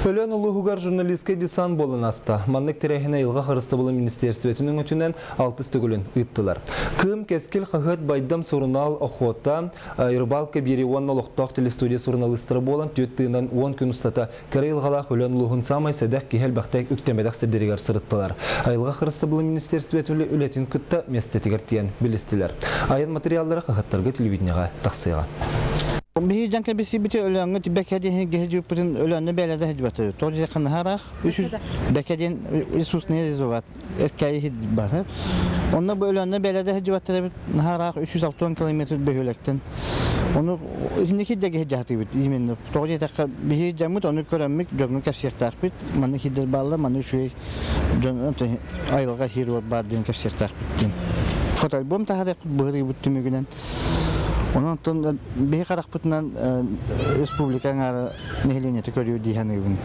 Өлөөн улууһугар журналистскай десант буолан аста. Маннык тэрээһини Айылҕа харыстабылын министиэристибэтин өҥөтүнэн алтыс төгүлүн ыыттылар. Кыым, Кэскил хаһыат, Байдам сурунаал, Охота, Рыбалка биэрии уонна олохтоох телестудия суруналыыстара буолан түөрт тыынан 10 күн устата кэрэ айылҕалаах Өлөөн улууһун саамай сэдэх киһи элбэхтик үктэммэтэх сирдэригэр сырыттылар. Айылҕа харыстабылын министиэристибэтин үлэтин кытта миэстэтигэр тиийэн билистилэр. Айан материаллара хаһыаттарга телевидениеҕэ тахсыаҕа. Биһи дьаҥка билсибити Өлөөҥҥө Бэкэ диэн киһи Өлөөннө бээлэдэ сылдьыбата. Тоҕо диэтэххэ наһаа үс Бэкэ диэн ресурсный резерват эркээйи баар. Онно бу Өлөөннө бээлэдэ сылдьыбаттар эбит наһаа 360 километр бөһүөлэктэн. Ону итинники да киһи дьаһатыыбыт именно. Тоҕо диэтэххэ биһи дьаммыт ону көрөммүт дьоҥҥо кэпсиэхтээхпит. Манна хидер бааллар, манна үчүгэй дьон айылҕа хир баар диэн кэпсиэхтээхпит диэн. Фотоальбом таһаарыахпыт быһырыыбыт түмүгүнэн. Онон оттон биһи харахпытынан республика аҥаара нэһилиэнньэтэ көрүө дии саныыбын.